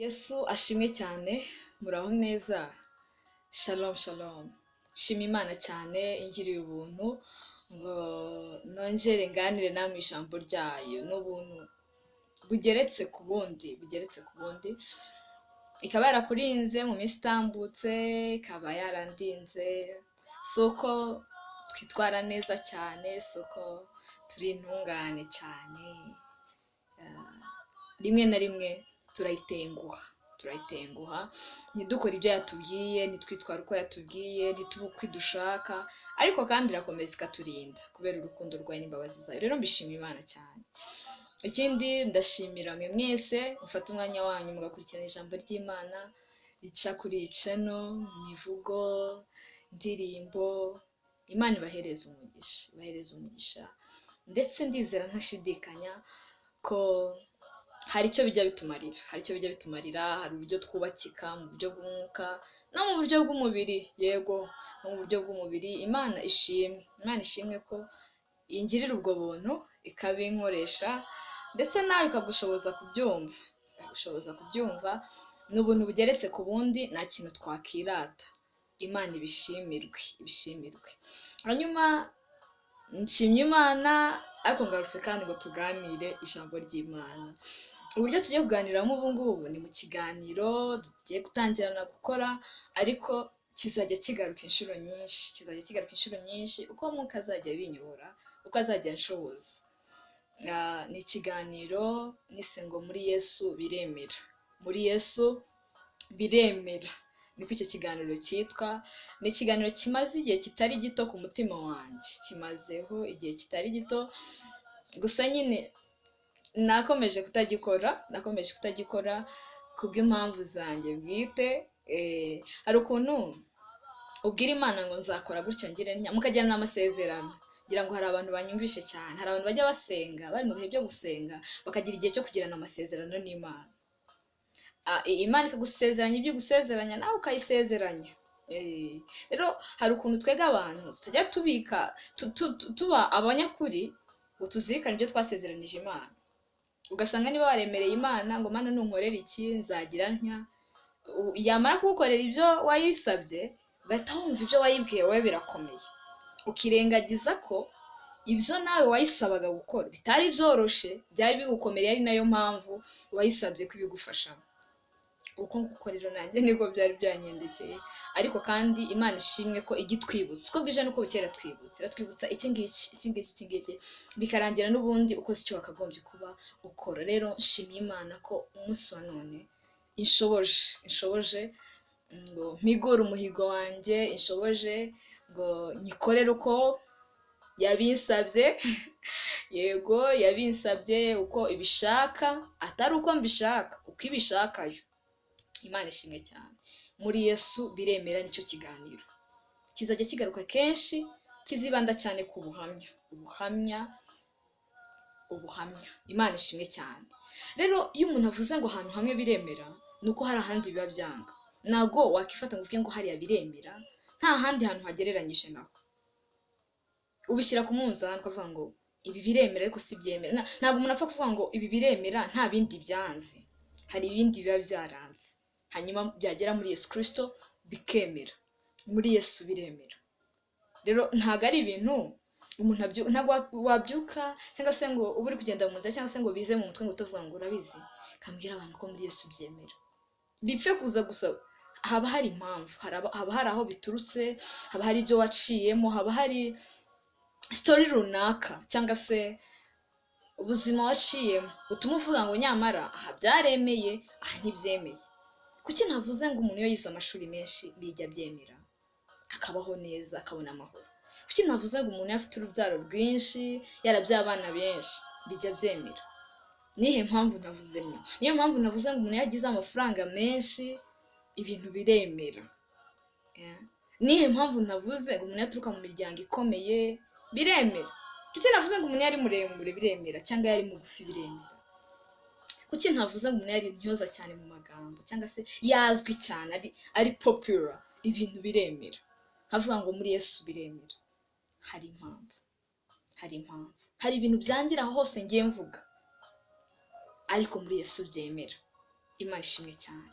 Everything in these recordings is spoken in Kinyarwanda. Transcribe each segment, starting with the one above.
Yesu ashimwe cyane, muraho neza? Shalom shalom. Nshima Imana cyane ingiriye ubuntu ngo nongere nganire namwe ijambo ryayo. Ni ubuntu bugeretse ku bundi, bugeretse ku bundi. Ikaba yarakurinze mu minsi itambutse, ikaba yarandinze. Si uko twitwara neza cyane, si uko turi intungane cyane. Rimwe na rimwe turayitenguha, turayitenguha, ntidukore ibyo yatubwiye, ntitwitware uko yatubwiye, ntitube uko idushaka, ariko kandi irakomeza ikaturinda kubera urukundo rwayo n'imbabazi zayo. Rero mbishimira Imana cyane. Ikindi, ndashimira mwe mwese mufata umwanya wanyu mugakurikirana ijambo ry'Imana rica kuri iyi channel, imivugo, indirimbo. Imana ibahereze umugisha, ibahereze umugisha. Ndetse ndizera ntashidikanya ko hari icyo bijya bitumarira, hari icyo bijya bitumarira, hari uburyo twubakika mu buryo bw'umwuka no mu buryo bw'umubiri, yego, no mu buryo bw'umubiri. Imana ishimwe, Imana ishimwe ko ingirira ubwo buntu ikabinkoresha, ndetse nawe ikagushoboza kubyumva, ikagushoboza kubyumva. Ni ubuntu bugeretse ku bundi, nta kintu twakirata. Imana ibishimirwe, ibishimirwe. Hanyuma nshimye Imana, ariko ngarutse kandi ngo tuganire ijambo ry'Imana. Uburyo tugiye kuganiramo ubu ngubu ni mu kiganiro tugiye gutangirana gukora, ariko kizajya kigaruka inshuro nyinshi, kizajya kigaruka inshuro nyinshi uko Mwuka azajya abinyobora, uko azajya anshoboza. Ni ikiganiro nise ngo "Muri Yesu biremera", "Muri Yesu biremera" niko icyo kiganiro cyitwa. Ni ikiganiro kimaze igihe kitari gito ku mutima wanjye, kimazeho igihe kitari gito, gusa nyine nakomeje kutagikora, nakomeje kutagikora kubw'impamvu zanjye bwite. Hari ukuntu ubwira Imana ngo nzakora gutya, ngire ntya, mukagirana n'amasezerano. Ngira ngo hari abantu banyumvishe cyane, hari abantu bajya basenga, bari mu bihe byo gusenga, bakagira igihe cyo kugirana amasezerano n'Imana. Imana ikagusezeranya ibyo igusezeranya, nawe ukayisezeranya. Rero hari ukuntu twebwe abantu tutajya tubika tuba abanyakuri ngo tuzirikane ibyo twasezeranije Imana. Ugasanga niba waremereye Imana ngo "Mana, nunkorera iki nzagira ntya", yamara kugukorera ibyo wayisabye, ugahita wumva ibyo wayibwiye wowe birakomeye, ukirengagiza ko ibyo nawe wayisabaga gukora bitari byoroshe, byari bigukomereye, ari nayo mpamvu wayisabye kubigufashamo. Uko nguko rero nanjye niko byari byangendekeye. Ariko kandi Imana ishimwe ko ijya itwibutsa uko bwije n'uko bukeye, iratwibutsa, iratwibutsa iki ngiki, iki ngiki, iki ngiki, bikarangira n'ubundi ukoze icyo wakagombye kuba ukora. Rero nshimiye Imana ko umunsi wa none inshoboje, inshoboje ngo mpigure umuhigo wanjye, inshoboje ngo nyikorere uko yabinsabye. Yego, yabinsabye uko ibishaka, atari uko mbishaka, uko ibishaka yo. Imana ishimwe cyane. "Muri Yesu biremera" nicyo kiganiro kizajya kigaruka kenshi, kizibanda cyane ku buhamya, ubuhamya, ubuhamya. Imana ishimwe cyane. Rero iyo umuntu avuze ngo ahantu hamwe biremera, ni uko hari ahandi biba byanga. Ntabwo wakifata ngo uvuge ngo hariya biremera nta handi hantu hagereranyije naho. Ubishyira ku munzani ukavuga ngo ibi biremera ariko si byemera. Ntabwo umuntu apfa kuvuga ngo ibi biremera nta bindi byanze. Hari ibindi biba byaranze, hanyuma byagera muri Yesu Kirisito bikemera. Muri Yesu biremera. Rero ntabwo ari ibintu umuntu ntabwo wabyuka cyangwa se ngo ube uri kugenda mu nzira cyangwa se ngo bize mu mutwe ngo tuvuga ngo "Urabizi, kambwira abantu ko muri Yesu byemera", bipfe kuza gusa. Haba hari impamvu, haba hari aho biturutse, haba hari ibyo waciyemo, haba hari story runaka cyangwa se ubuzima waciyemo butuma uvuga ngo nyamara aha byaremeye, aha ntibyemeye. Kuki ntavuze ngo umuntu iyo yize amashuri menshi bijya byemera, akabaho neza, akabona amahoro? Kuki ntavuze ngo umuntu iyo afite urubyaro rwinshi, yarabyaye abana benshi, bijya byemera? Nihe mpamvu ntavuze niyo? Niyo mpamvu navuze ngo umuntu iyo agize amafaranga menshi ibintu biremera. Yeah. Nihe mpamvu ntavuze ngo umuntu iyo aturuka mu miryango ikomeye biremera? Kuki navuze ngo umuntu iyo ari muremure biremera, cyangwa iyo ari mugufi biremera? Kuki ntavuze ngo umuntu iyo ari intyoza cyane mu magambo, cyangwa se yazwi cyane, ari popular, ibintu biremera, nkavuga ngo muri Yesu biremera? Hari impamvu, hari impamvu. Hari ibintu byangira aho hose ngiye mvuga, ariko muri Yesu byemera. Imana ishimwe cyane.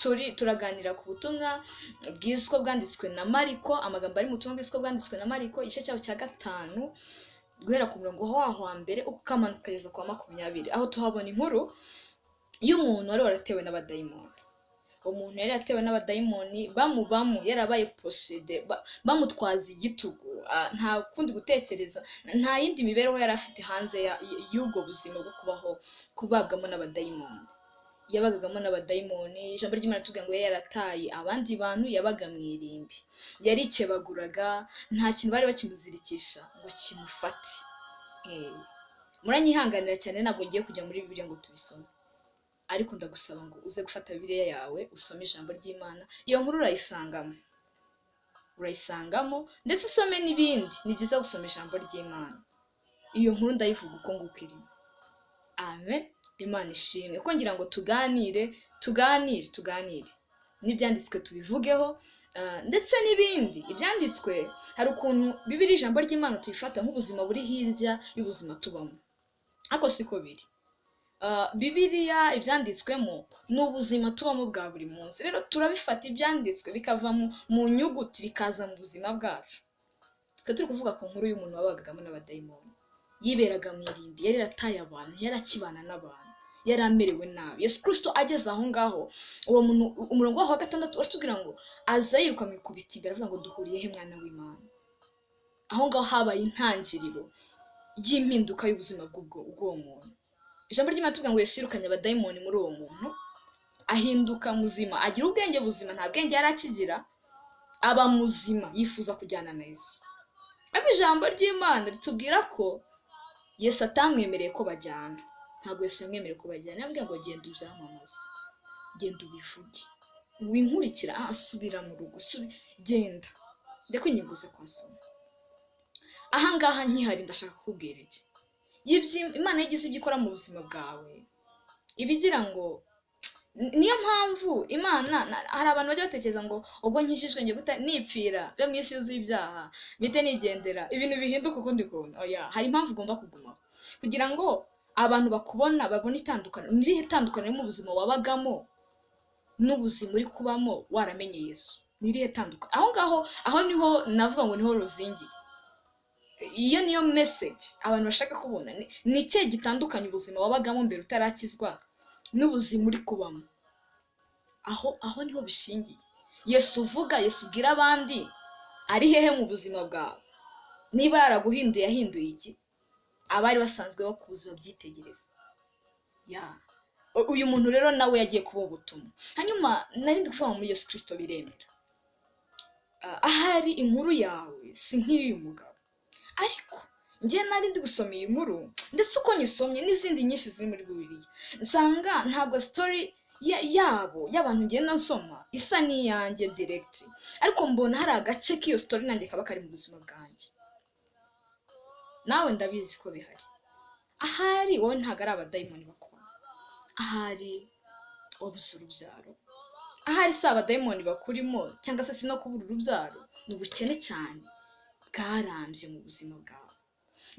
Turi turaganira ku butumwa bwiza uko bwanditswe na Mariko. Amagambo ari mu butumwa bwiza uko bwanditswe na Mariko, igice cyaho cya 5, guhera ku murongo waho wa mbere ukamanuka ukageza kwa 20, aho tuhabona inkuru y'umuntu wari waratewe n'abadayimoni. Umuntu yari yaratewe n'abadayimoni, bamubamo, yarabaye possédé, bamutwaza igitugu, nta kundi gutekereza, nta yindi mibereho yari afite hanze y'ubwo buzima bwo kubaho kubabwamo n'abadayimoni. Yabagagamo n'abadayimoni. Ijambo ry'Imana ritubwira ngo yari yarataye abandi bantu, yabaga mu irimbi, yarikebaguraga, nta kintu bari bakimuzirikisha ngo kimufate. Muranyihanganira cyane, ntabwo ngiye kujya muri Bibiliya ngo tubisome, ariko ndagusaba ngo uze gufata Bibiliya yawe usome ijambo ry'Imana. Iyo nkuru urayisangamo, urayisangamo, ndetse usome n'ibindi. Ni byiza gusoma ijambo ry'Imana. Iyo nkuru ndayivuga uko nguko irimo. Amen. Imana ishimwe ko ngira ngo tuganire, tuganire, tuganire n'ibyanditswe, tubivugeho, ndetse n'ibindi. Ibyanditswe, hari ukuntu Bibiri, ijambo ry'Imana, tuyifata nk'ubuzima buri hirya y'ubuzima tubamo, ariko siko biri. Bibiliya, ibyanditswemo ni ubuzima tubamo bwa buri munsi. Rero turabifata ibyanditswe bikava mu nyuguti bikaza mu buzima bwacu. Twe turi kuvuga ku nkuru y'umuntu wabagagamo n'abadayimoni, yiberaga mu irimbi, yari yarataye abantu, yari akibana n'abantu, yari amerewe nabi. Yesu Kirisito ageze aho ngaho, uwo muntu, umurongo waho wa 6 uratubwira ngo aza yiruka mu ikubita imbere, avuga ngo: "Duhuriye he, mwana w'Imana?" Aho ngaho habaye intangiriro y'impinduka y'ubuzima bw'uwo muntu. Ijambo ry'Imana tubwira ngo Yesu yirukanye abadayimoni muri uwo muntu, ahinduka muzima, agira ubwenge buzima. Nta bwenge yari akigira, aba muzima, yifuza kujyana na Yesu. Ariko ijambo ry'Imana ritubwira ko Yesu atamwemereye ko bajyana. Ntabwo Yesu yamwemereye ko bajyana. Yamubwiye ngo: "Genda ubyamamaze, genda ubivuge, winkurikira, asubira mu rugo, genda." Ndakwinginze kunsoma ahangaha nkihari. Ndashaka kukubwira iki: Imana yagize ibyo ikora mu buzima bwawe, ibigira ngo niyo mpamvu Imana hari abantu bajya batekereza ngo ubwo nkijijwe ngiye guta nipfira byo mu isi yuzuye ibyaha, mpite nigendera, ibintu bihinduka ukundi kuntu. Oya, hari impamvu ugomba kugumaho, kugira ngo abantu bakubona babone itandukaniro. Ni irihe tandukaniro mu buzima wabagamo n'ubuzima uri kubamo waramenye Yesu? Ni irihe tandukaniro aho ngaho? Aho niho navuga ngo niho ruzingiye. Iyo niyo message abantu bashaka kubona. Ni ikihe gitandukanye ubuzima wabagamo mbere utarakizwa n'ubuzima uri kubamo? Aho niho bishingiye. Yesu uvuga, Yesu ubwira abandi, ari hehe mu buzima bwawe? Niba yaraguhinduye, yahinduye iki? Abari basanzwe bakuzi babyitegereza. Ya, uyu muntu rero nawe yagiye kuba ubutumwa. Hanyuma nari ndi kuvuga ngo muri Yesu Kirisito biremera. Ahari inkuru yawe si nk'iy'uyu mugabo, ariko njye nari ndi gusoma iyi nkuru, ndetse uko nyisomye n'izindi nyinshi ziri muri Bibiliya, nsanga ntabwo story yabo y'abantu ngenda nsoma isa n'iyanjye direct, ariko mbona hari agace k'iyo story nanjye kaba kari mu buzima bwanjye. Nawe ndabizi ko bihari. Ahari wowe ntabwo ari abadayimoni bakubona, ahari wabuze urubyaro, ahari si abadayimoni bakurimo, cyangwa se si no kubura urubyaro, ni ubukene cyane bwarambye mu buzima bwawe.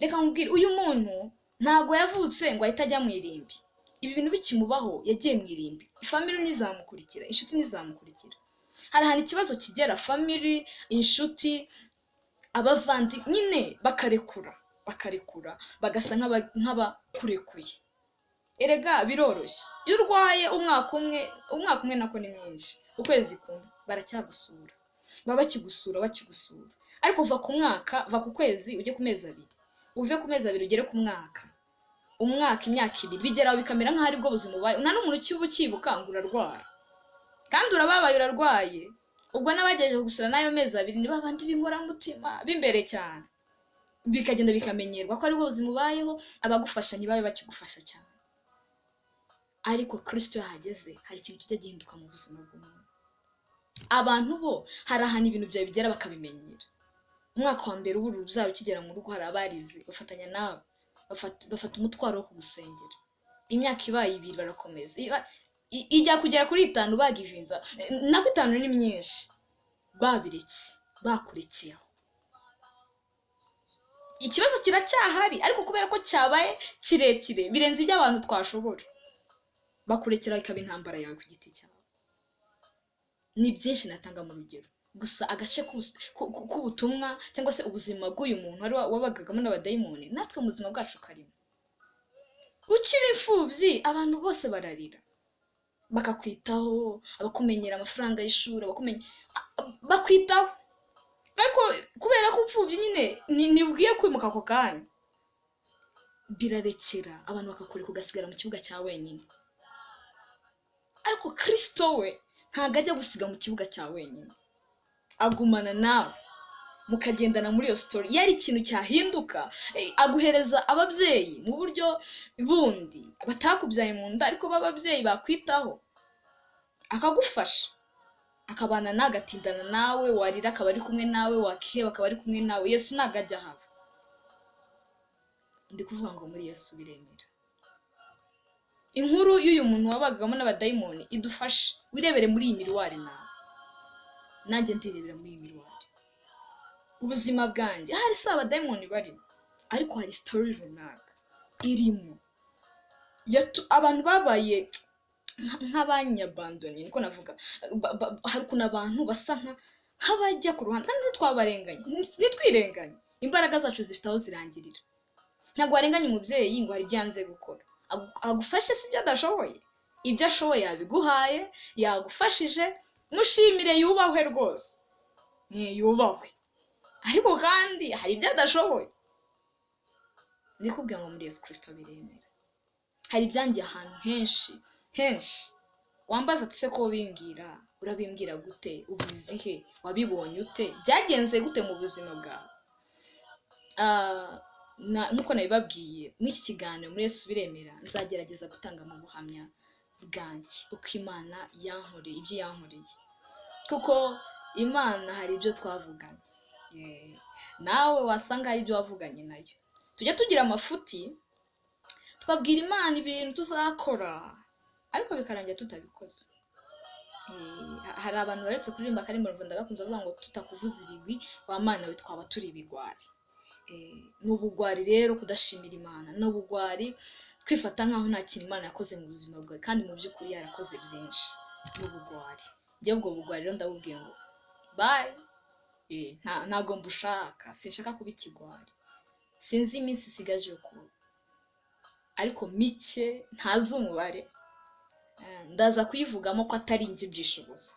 Reka nkubwire, uyu muntu ntabwo yavutse ngo ahite ajya mu irimbi. Ibi bintu bikimubaho yagiye mu irimbi. Family ntizamukurikira, inshuti ntizamukurikira. Hari ahantu ikibazo kigera, family, inshuti, abavandi nyine bakarekura, bakarekura, bagasa nk'abakurekuye. Erega biroroshye iyo urwaye umwaka umwe, umwaka umwe nako ni mwinshi, ukwezi kumwe, baracyagusura, baba bakigusura, bakigusura. Ariko uva ku mwaka, va ku kwezi ujye ku mezi 2, uve ku mezi 2 ugere ku mwaka, umwaka, imyaka 2, bigeraho bikamera nk'aho aribwo buzima ubaye. Nta n'umuntu ukiba ukibuka ngo urarwara, kandi urababaye, urarwaye. Ubwo n'abagerageje gusura n'ayo mezi 2 ni babandi b'inkoramutima b'imbere cyane. Bikagenda bikamenyerwa ko aribwo buzima ubayeho, abagufasha ntibabe bakigufasha cyane. Ariko Kirisito yahageze, hari ikintu kijya gihinduka mu buzima bw'umuntu. Abantu bo hari ahantu ibintu byawe bigera bakabimenyera. Umwaka wa mbere ubura urubyaro, ukigera mu rugo hari abarize bafatanya nawe, bafata umutwaro wo kugusengera. Imyaka ibaye 2 barakomeza, ijya kugera kuri 5 bagivinza, nako 5 ni myinshi, babiretse, bakurekeye aho. Ikibazo kiracyahari, ariko kubera ko cyabaye kirekire birenze ibyo abantu twashobora, Bakurekera ikaba intambara yawe ku giti cyawe. Ni byinshi natanga mu rugero, gusa agace k'ubutumwa cyangwa se ubuzima bw'uyu muntu wari wabagagamo n'abadayimoni, natwe mu buzima bwacu karimo. Ukiri imfubyi abantu bose bararira, bakakwitaho, abakumenyera amafaranga y'ishuri, abakumenya bakwitaho, ariko kubera ko imfubyi nyine ntibwiye kwimuka ako kanya, birarekera abantu bakakureka ugasigara mu kibuga cya wenyine. Ariko Kristo we ntabwo ajya gusiga mu kibuga cya wenyine, agumana nawe mukagendana muri iyo story. Iyo ari ikintu cyahinduka, aguhereza ababyeyi mu buryo bundi batakubyaye mu nda, ariko b'ababyeyi bakwitaho, akagufasha, akabana nawe, agatindana nawe, warira akaba ari kumwe nawe, wakiheba akaba ari kumwe nawe. Yesu ntabwo ajya ahava. Ndi kuvuga ngo muri Yesu biremera. Inkuru y'uyu muntu wabagamo n'abadayimoni idufashe wirebere muri iyi miruwari nawe, nanjye ndirebera muri iyi miruwari. Ubuzima bwanjye hari si abadayimoni barimo, ariko hari story runaka irimo abantu babaye nk'abanyabandoni, niko navuga. Hari ukuntu abantu basa nk'abajya ku ruhande, kandi ntitwabarenganye, ntitwirenganye, imbaraga zacu zifite aho zirangirira. Ntabwo warenganya umubyeyi ngo hari ibyo yanze gukora, agufashe si ibyo adashoboye, ibyo ashoboye yabiguhaye, yagufashije, mushimire, yubahwe rwose, yubahwe, ariko kandi hari ibyo adashoboye. Ndikubwira ngo muri Yesu Kristo biremera. Hari ibyangiye ahantu henshi henshi, wambaza ati se ko bimbwira, urabimbwira gute, ubizi he, wabibonye ute, byagenze gute mu buzima bwawe? Nk'uko nabibabwiye muri iki kiganiro muri Yesu biremera, nzagerageza gutanga mu buhamya bwanjye uko Imana yankoreye, ibyo yankoreye, kuko Imana hari ibyo twavuganye, nawe wasanga hari ibyo wavuganye nayo. Tujya tugira amafuti, twabwira Imana ibintu tuzakora, ariko bikarangira tutabikoze. Hari abantu baretse kuririmba akaririmbo ndagakunze, avuga ngo tutakuvuza ibigwi wa Mana we twaba turi ibigwari. Ni ubugwari rero kudashimira Imana, ni ubugwari kwifata nkaho nta kintu Imana yakoze mu buzima bwawe, kandi mu by'ukuri yarakoze byinshi. Ni ubugwari. Njye ubwo bugwari rero ndabubwiye ngo bye, ntabwo mbushaka, sinshaka kuba ikigwari. Sinzi iminsi isigaje yo kuba, ariko mike ntazi umubare, ndaza kuyivugamo ko atari njye ibyishoboza,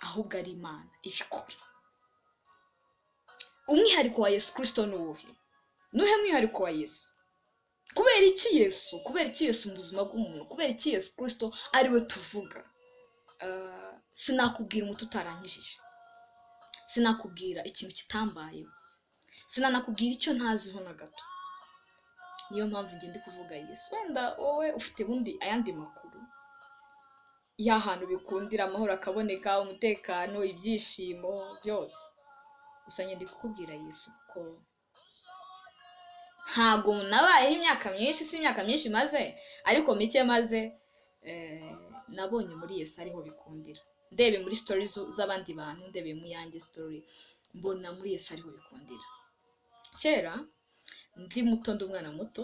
ahubwo ari Imana ibikora. Umwihariko wa Yesu Kristo ni uwuhe? Nuhe mwihariko wa Yesu? Kubera iki Yesu? Kubera iki Yesu mu buzima bw'umuntu? Kubera iki Yesu Kristo ari we tuvuga? Sinakubwira umuti utarangijije, sinakubwira ikintu kitambayeho, sinanakubwira icyo ntaziho na gato. Niyo mpamvu njye ndi kuvuga Yesu. Wenda wowe ufite bundi ayandi makuru y'ahantu bikundira, amahoro akaboneka, umutekano, ibyishimo byose. Gusa njye ndi kukubwira Yesu ko ntabwo nabayeho imyaka myinshi, si imyaka myinshi maze, ariko mike maze, nabonye muri Yesu ariho bikundira. Ndebe muri story z'abandi bantu, ndebe mu yanjye story, mbona muri Yesu ariho bikundira. Kera ndi muto, ndi umwana muto,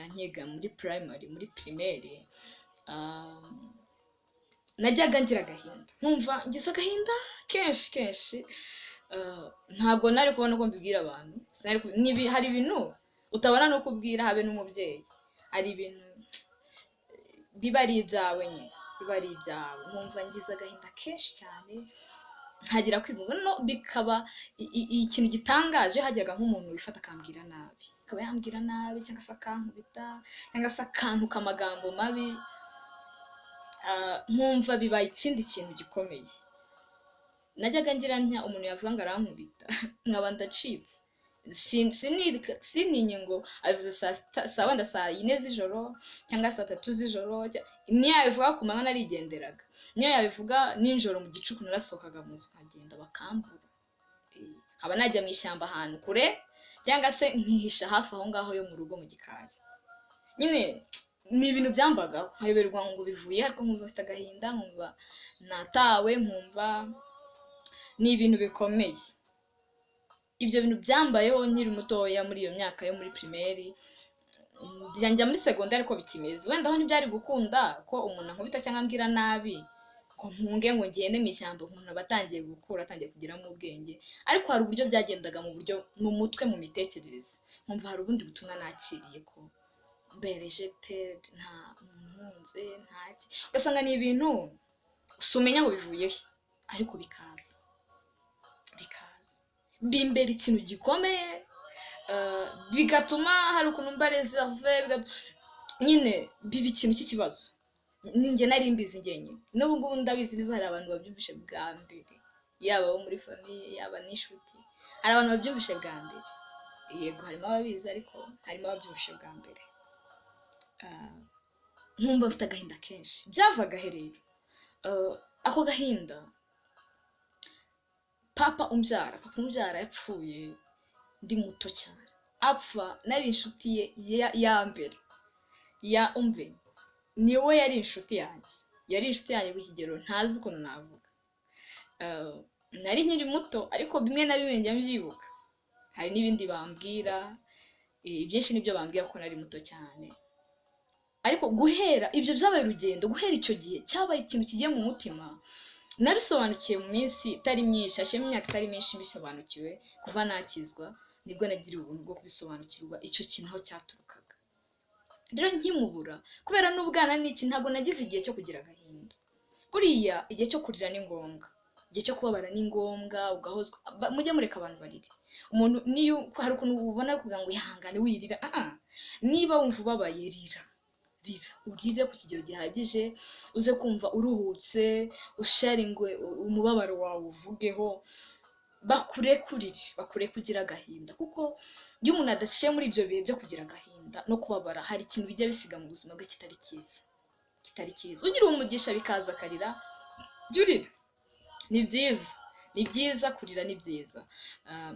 nkiga muri primary, muri primaire, najyaga ngira agahinda, nkumva ngize agahinda kenshi kenshi. Ntabwo nari kubona uko mbibwira abantu, hari ibintu utabona no kubwira habe n'umubyeyi, hari ibintu biba ari ibyawe nyine, biba ari ibyawe. Nkumva ngize agahinda kenshi cyane, nkagira kwigunga, no bikaba ikintu gitangaje. Hageraga nk'umuntu wifata akambwira nabi, akaba yambwira nabi cyangwa se akankubita cyangwa se akantuka amagambo mabi, nkumva bibaye ikindi kintu gikomeye. Najyaga ngira ntya, umuntu yavuga ngo arankubita nkaba ndacitse, sintinye ngo abivuze saa wenda saa 4 z'ijoro cyangwa saa 3 z'ijoro, niyo yabivuga ku manywa narigenderaga, niyo yabivuga nijoro mu gicuku narasohokaga mu nzu nkagenda bakambura, nkaba najya mu ishyamba ahantu kure cyangwa se nkihisha hafi aho ngaho yo mu rugo mu gikari. Nyine ni ibintu byambagaho, nkayoberwa ngo bivuye, ariko nkumva mfite agahinda, nkumva natawe, nkumva ni ibintu bikomeye. Ibyo bintu byambayeho nkiri mutoya muri iyo myaka yo muri primaire, Njya muri segonderi ariko bikimeze, wenda aho ntibyari gukunda ko umuntu ankubita cyangwa ambwira nabi ngo mpunge ngo ngende mu ishyamba. Umuntu aba atangiye gukura, atangiye kugiramo ubwenge, ariko hari uburyo byagendaga mu buryo mu mutwe, mu mitekerereze, nkumva hari ubundi butumwa nakiriye ko mbe rejected, nta muntu unkunze, ntaki, ugasanga ni ibintu usumenya ngo bivuye he, ariko bikaza bimbera ikintu gikomeye, bigatuma hari ukuntu mba réservé, nyine biba ikintu cy'ikibazo. Ninjye nari mbizi njyenyine. N'ubu ngubu ndabizi neza, hari abantu babyumvishe bwa mbere, yaba abo muri famille, yaba n'inshuti, hari abantu babyumvishe bwa mbere. Yego, harimo ababizi, ariko harimo ababyumvishe bwa mbere. Nkumva mfite agahinda kenshi. Byavaga he rero? Ako gahinda, papa umbyara yapfuye ndi muto cyane. Apfa nari inshuti ye ya mbere ya umve, niwe yari inshuti yanjye, yari inshuti yanjye ku kigero ntazi ukuntu navuga. Nari nkiri muto, ariko bimwe na bimwe njya mbyibuka, hari n'ibindi bambwira, ibyinshi nibyo bambwira ko nari muto cyane. Ariko guhera ibyo byabaye urugendo, guhera icyo gihe cyabaye ikintu kigiye mu mutima. Nabisobanukiwe mu minsi itari myinshi, hashiyemo imyaka itari myinshi mbisobanukiwe. Kuva nakizwa nibwo nagiriwe ubuntu bwo kubisobanukirwa, icyo kintu aho cyaturukaga. Rero nkimubura, kubera n'ubwana n'iki, ntabwo nagize igihe cyo kugira agahinda. Buriya igihe cyo kurira ni ngombwa, igihe cyo kubabara ni ngombwa, ugahozwa. Mujye mureka abantu barire. Umuntu niyo hari ukuntu ubona ari kugira ngo ihangane wirira, ah, niba wumva ubabaye, rira, rira, urire ku kigero gihagije, uze kumva uruhutse, usharingwe umubabaro wawe, uvugeho, bakurekurire, bakureke kugira agahinda, kuko iyo umuntu adaciye muri ibyo bihe byo kugira agahinda no kubabara, hari ikintu bijya bisiga mu buzima bwe kitari cyiza, kitari cyiza. Ugira umugisha bikaza akarira, jya urira, ni byiza, ni byiza kurira, ni byiza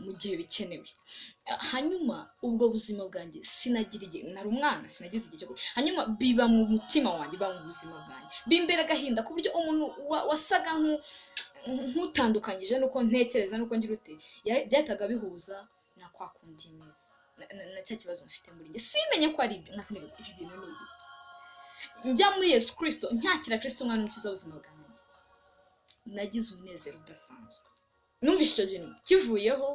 mu gihe bikenewe. Hanyuma ubwo buzima bwanjye sinagira igihe, nari umwana, sinagize igihe cyo kurira. Hanyuma biba mu mutima wanjye, biba mu buzima bwanjye, bimbera agahinda ku buryo umuntu wasaga nk'utandukanyije n'uko ntekereza n'uko ngira ute, byahitaga bihuza na kwa kundi meze na cya kibazo mfite muri njye, simenye ko ari ibyo, nkasinibaza ibi bintu ni ibiki. Njya muri Yesu Kirisito, nyakira Kirisito umwana umukiza w'ubuzima bwanjye, nagize umunezero udasanzwe. Numvise icyo kintu kivuyeho.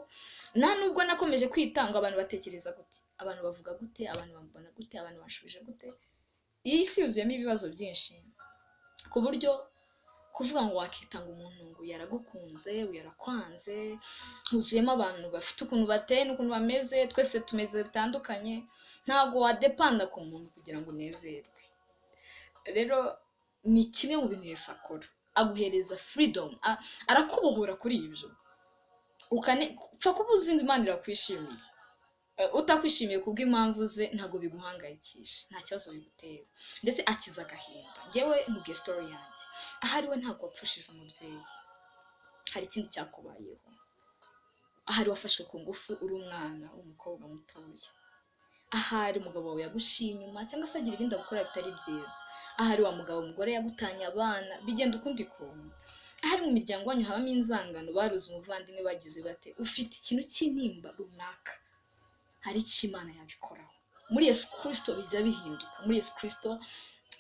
Nta nubwo nakomeje kwitanga abantu batekereza gute, abantu bavuga gute, abantu bambona gute, abantu banshubije gute. Iyi si yuzuyemo ibibazo byinshi, ku buryo kuvuga ngo wakitanga umuntu ngo yaragukunze, yarakwanze, huzuyemo abantu bafite ukuntu bateye n'ukuntu bameze, twese tumeze bitandukanye. Ntabwo wadepanda ku muntu kugira ngo unezerwe. Rero ni kimwe mu bintu Yesu akora, aguhereza freedom, arakubohora kuri ibyo. Upfa kuba uzi ngo Imana irakwishimiye. Utakwishimiye kubw'impamvu ze, ntabwo biguhangayikisha, nta kibazo bigutera, ndetse akiza agahinda. Ngewe nkubwiye story yanjye. Ahari we ntabwo wapfushije umubyeyi, hari ikindi cyakubayeho. Ahari wafashwe ku ngufu uri umwana w'umukobwa mutoya. Ahari umugabo wawe yaguciye inyuma cyangwa se agira ibindi agukora bitari byiza. Ahari wa mugabo umugore yagutanye abana, bigenda ukundi kuntu. Ahari mu miryango wanyu habamo inzangano, baruze umuvandimwe, bagize bate, ufite ikintu cy'intimba runaka, hari icyo Imana yabikoraho. Muri Yesu Kirisito bijya bihinduka, muri Yesu Kirisito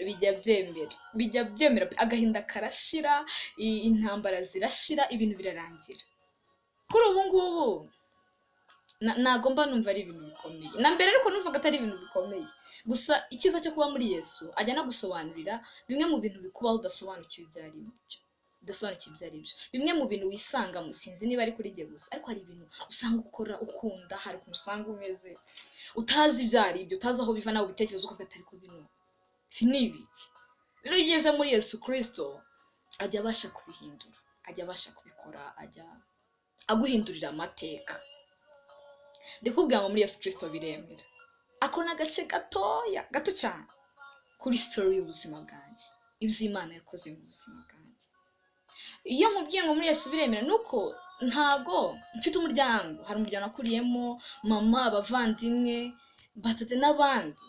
bijya byemera, bijya byemera, agahinda karashira, intambara zirashira, ibintu birarangira. Kuri ubu ngubu ntago mba numva ari ibintu bikomeye. Na mbere ariko numvaga atari ibintu bikomeye. Gusa icyiza cyo kuba muri Yesu, ajya anagusobanurira bimwe mu bintu bikubaho udasobanukiwe ibyo ari byo, udasobanukiwe ibyo ari byo. Bimwe mu bintu wisangamo, sinzi niba ari kuri jye gusa, ariko hari ibintu usanga ukora ukunda, hari ukuntu usanga umeze utazi ibyo ari byo, utazi aho biva, nawe ubitekereza ukavuga ati: "Ariko bino ibi ni ibiki?" Rero iyo ugeze muri Yesu Kirisito, ajya abasha kubihindura, ajya abasha kubikora, ajya aguhindurira amateka. Ndikubwira ngo muri Yesu Kirisito biremera. Ako ni agace gatoya, gato cyane kuri story y'ubuzima bwanjye, ibyo Imana yakoze mu buzima bwanjye. Iyo nkubwiye ngo muri Yesu biremera, ni uko ntago mfite umuryango, hari umuryango nakuriyemo, mama, abavandimwe batatu n'abandi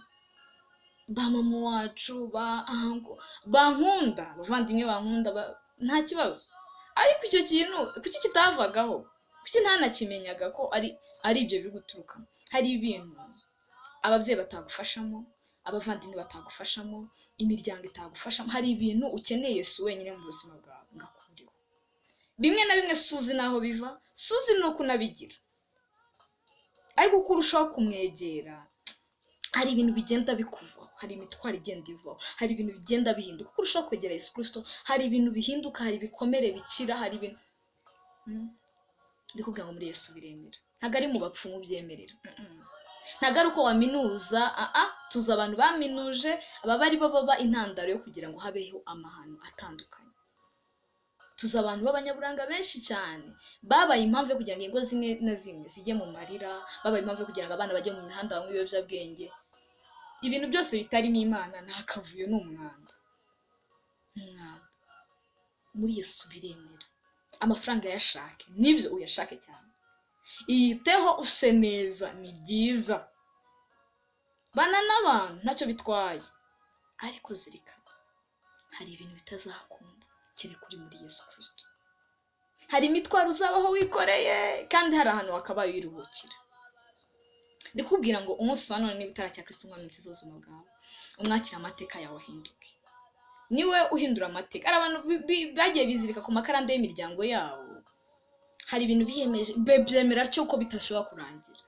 ba mama wacu, ba uncle bankunda, abavandimwe bankunda, nta kibazo. Ariko icyo kintu kuki kitavagaho? Kuki ntanakimenyaga ko ari ibyo biri guturuka? Hari ibintu Ababyeyi batagufashamo, abavandimwe batagufashamo, imiryango itagufashamo. Hari ibintu ukeneye Yesu wenyine mu buzima bwawe ngo akureho. Bimwe na bimwe suzi n'aho biva, suzi n'uko unabigira, ariko uko urushaho kumwegera hari ibintu bigenda bikuvaho, hari imitwaro igenda ivaho, hari ibintu bigenda bihinduka. Uko urushaho kwegera Yesu Kristo hari ibintu bihinduka, hari ibikomere bikira, hari ibintu ndikubwira ngo muri Yesu biremera. Ntabwo ari mu bapfumu byemerera, ntabwo ari uko waminuza. Tuzi abantu baminuje, aba ari bo baba intandaro yo kugira ngo habeho amahano atandukanye. Tuzi abantu b'abanyaburanga benshi cyane babaye impamvu yo kugira ngo ingo zimwe na zimwe zijye mu marira, babaye impamvu yo kugira ngo abana bajye mu mihanda banywe ibiyobyabwenge. Ibintu byose bitarimo Imana ni akavuyo, ni umwanda, ni umwanda. Muri Yesu biremera. Amafaranga yashake, nibyo uyashake cyane, iyiteho use neza, ni byiza, bana n'abantu ntacyo bitwaye, ariko zirikana hari ibintu bitazakunda kereka uri muri Yesu Kristo. Hari imitwaro uzabaho wikoreye kandi hari ahantu wakabaye wiruhukira. Ndikubwira ngo umunsi wa none niba utarakira Kristo umwami umukiza w'ubuzima bwawe, umwakire, amateka yawe ahinduke. Niwe uhindura amateka. Hari abantu bagiye bizirika ku makarande y'imiryango yabo, hari ibintu biyemeje byemera atyo ko bitashobora kurangira,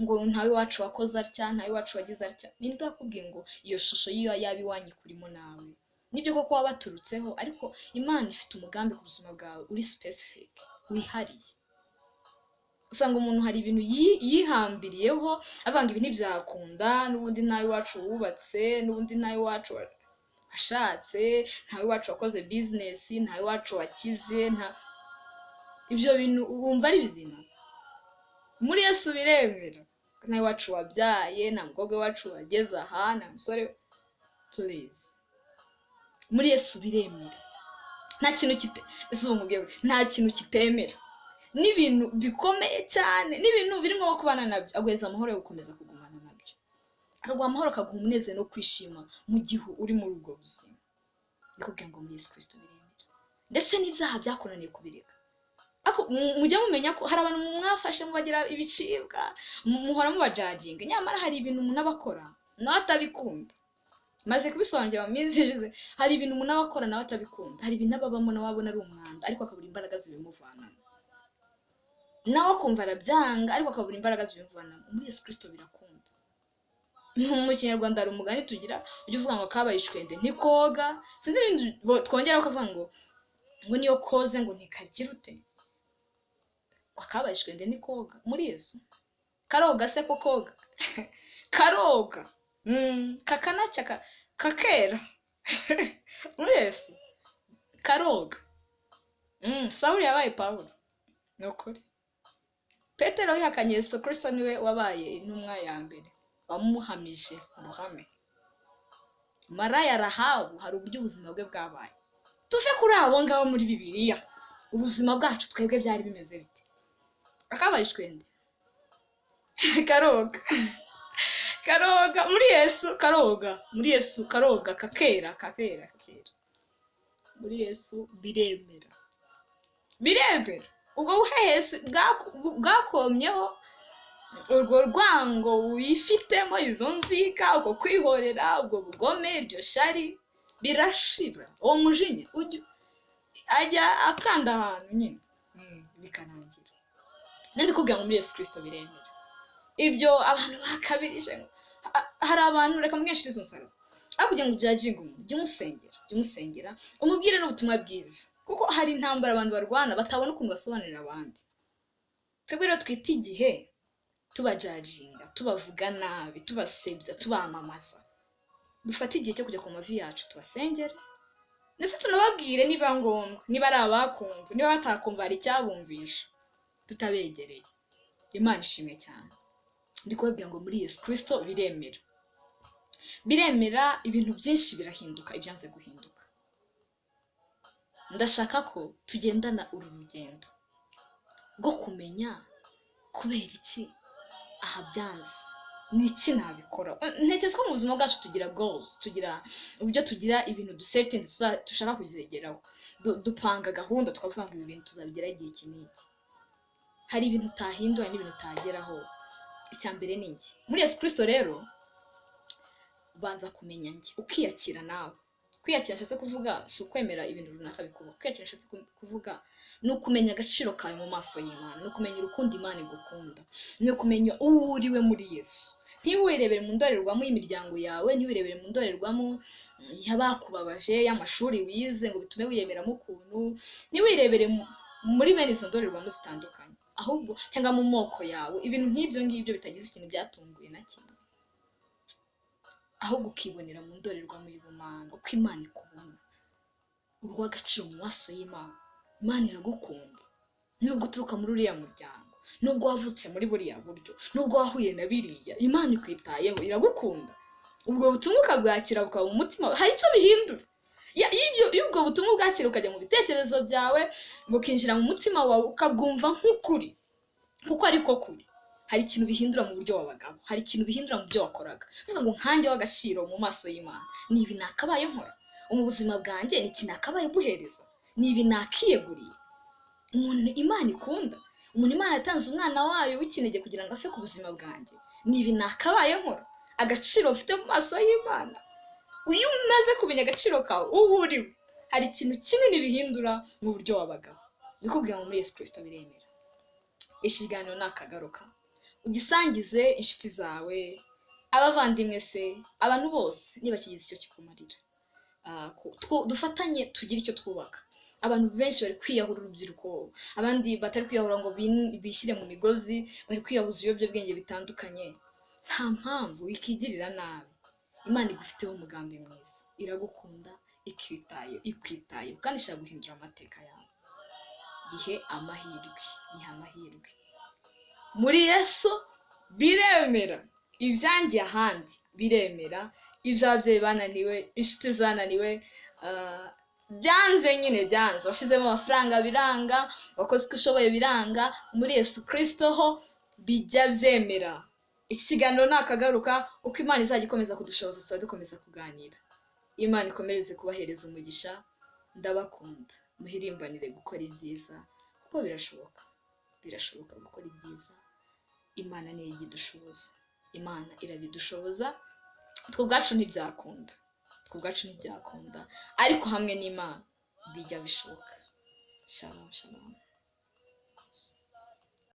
ngo ntawe iwacu wakoze atya, ntawe iwacu wagize atya. Ninde wakubwiye ngo iyo shusho y'iyo yaba iwanyu ikurimo nawe? Nibyo koko wabaturutseho, ariko Imana ifite umugambi ku buzima bwawe uri specific, wihariye. Usanga umuntu hari ibintu yihambiriyeho avuga ngo ibi ntibyakunda, n'ubundi ntawe iwacu wubatse, n'ubundi ntawe iwacu washatse, ntawe iwacu wakoze business, ntawe iwacu wakize, nta ibyo bintu wumva ari bizima. Muri Yesu biremera. Ntawe iwacu wabyaye, nta mukobwa wacu wageze aha, nta musore, please, muri Yesu biremera. Nta kintu kite ese ubu nkubwiye gute? Nta kintu kitemera, n'ibintu bikomeye cyane, n'ibintu biri ngombwa kubana nabyo, aguheza amahoro yo gukomeza kugumana nabyo, akaguha amahoro, akaguha umunezero no kwishima mu gihe uri muri ubwo buzima. Ndikubwira ngo muri Yesu Kristo biremera, ndetse n'ibyaha byakunaniye kubireka. Ariko mujya mumenya ko hari abantu mwafashe mubagira ibicibwa, muhora mubajudginga, nyamara hari ibintu umuntu aba akora nawe atabikunda. Maze kubisobanukirwa mu minsi ishize, hari ibintu umuntu aba akora nawe atabikunda, hari ibintu aba abamo nawe abona ari umwanda, ariko akabura imbaraga zibimuvanamo, nawe akumva arabyanga, ariko akabura imbaraga zibimuvanamo. Muri Yesu Kristo birakunda. Mu Kinyarwanda hari umugani tugira ujya uvuga ngo kabaye icwende ntikoga. Sinzi ibindi twongeraho ukavuga ngo niyo koze ngo ntikagira ute, akabaye icwende ntikoga. Muri Yesu karoga se ko koga karoga, kakanacya kakera. Muri Yesu karoga. Sawuli yabaye Pawulo, ni ukuri. Petero wihakanye Yesu Kristo niwe wabaye intumwa ya mbere wamuhamije uruhame. Maraya Rahabu hari uburyo ubuzima bwe bwabaye. Tuve kuri abo ngabo muri Bibiliya, ubuzima bwacu twebwe byari bimeze bite? Akabaye icwende karoga, karoga muri Yesu, karoga muri Yesu, karoga kakera, kakera, kakera. Muri Yesu biremera, biremera. Ubwo buhehesi bwakomyeho, urwo rwango wifitemo, izo nzika, uko kwihorera, ubwo bugome, iryo shari birashira. Uwo mujinya ajya akanda ahantu nyine, bikarangira. Nandi kubwira ngo muri Yesu Kristo biremera. Ibyo abantu bakabirije, hari abantu, reka mbwinshirize umusaraba, aho kugira ngo ujudginge umuntu, jya umusengera, jya umusengera, umubwire n'ubutumwa bwiza, kuko hari intambara abantu barwana batabona ukuntu basobanurira abandi. Twebwe rero twita igihe tubajudginga, tubavuga nabi, tubasebya, tubamamaza. Dufate igihe cyo kujya ku mavi yacu tubasengere, ndetse tunababwire niba ngombwa, niba ari abakumva, niba batakumva hari icyabumvisha tutabegereye. Imana ishimwe cyane. Ndi kubabwira ngo muri Yesu Kristo biremera, biremera. Ibintu byinshi birahinduka, ibyanze guhinduka. Ndashaka ko tugendana uru rugendo rwo kumenya kubera iki aha byanze, ni iki nabikora. Ntekereza ko mu buzima bwacu tugira goals, tugira uburyo, tugira ibintu dusettinze dushaka kuzegeraho. Dupanga gahunda tukavuga ngo ibi bintu tuzabigeraho igihe iki n'iki. Hari ibintu utahindura n'ibintu utageraho. Icya mbere ni njye muri Yesu Kirisito. Rero ubanza kumenya njye, ukiyakira nawe. Kwiyakira ashatse kuvuga si ukwemera ibintu runaka bikuba. Kwiyakira ashatse kuvuga ni ukumenya agaciro kawe mu maso y'Imana, ni ukumenya urukundo Imana igukunda, ni ukumenya uwo uriwe muri Yesu. Ntiwirebere mu ndorerwamo y'imiryango yawe, ntiwirebere mu ndorerwamo y'abakubabaje, y'amashuri wize ngo bitume wiyemeramo ukuntu, ntiwirebere muri bene izo ndorerwamo zitandukanye, ahubwo cyangwa mu moko yawe, ibintu nk'ibyo ngibyo bitagize ikintu byatunguye na kimwe, ahubwo ukibonera mu ndorerwamo y'ubumana, uko Imana ikubona, urw'agaciro mu maso y'Imana. Imana iragukunda nubwo uturuka muri uriya muryango, nubwo wavutse muri buriya buryo, nubwo wahuye na biriya, Imana ikwitayeho, iragukunda. Ubwo butumwa ukabwakira bukaba mu mutima wawe, hari icyo bihindura. Iyo ubwo butumwa ubwakira ukajya mu bitekerezo byawe, bukinjira mu mutima wawe, ukabwumva nk'ukuri, kuko ariko kuri, hari ikintu bihindura mu buryo wabagaho, hari ikintu bihindura mu byo wakoraga. Uvuga ngo nkanjye w'agaciro mu maso y'Imana, ni ibi nakabaye nkora mu buzima bwanjye, ni iki nakabaye guhereza, ni ibi nakiyeguriye. Umuntu Imana ikunda, umuntu Imana yatanze umwana wayo w'ikinege kugira ngo apfe ku buzima bwanjye, ni ibi nakabaye nkora. Agaciro mfite mu maso y'Imana. Iyo umaze kumenya agaciro kawe, uwo uriwe, hari ikintu kinini bihindura mu buryo wabagaho. Ndikubwira ngo muri Yesu Kirisito biremera. Iki kiganiro ni akagaruka, ugisangize inshuti zawe, abavandimwe se, abantu bose, niba kigize icyo kikumarira. Dufatanye tugire icyo twubaka. Abantu benshi bari kwiyahura, urubyiruko, abandi batari kwiyahura ngo bishyire mu migozi, bari kwiyahuza ibiyobyabwenge bitandukanye. Nta mpamvu wikigirira nabi. Imana igufiteho umugambi mwiza, iragukunda, ikwitayeho kandi ishaka guhindura amateka yawe. Gihe amahirwe, gihe amahirwe muri Yesu biremera. Ibyangiye ahandi biremera, iby'ababyeyi bananiwe, inshuti zananiwe, byanze nyine, byanze, washyizemo amafaranga biranga, wakoze uko ushoboye biranga, muri Yesu Kirisito ho bijya byemera. Iki kiganiro ni akagaruka, uko Imana izajya ikomeza kudushoboza tuzajya dukomeza kuganira. Imana ikomereze kubahereza umugisha. Ndabakunda, muhirimbanire gukora ibyiza kuko birashoboka, birashoboka gukora ibyiza. Imana niyo ijya idushoboza, Imana irabidushoboza. Twe ubwacu ntibyakunda, twe ubwacu ntibyakunda, ariko hamwe n'Imana bijya bishoboka. Shalom, shalom.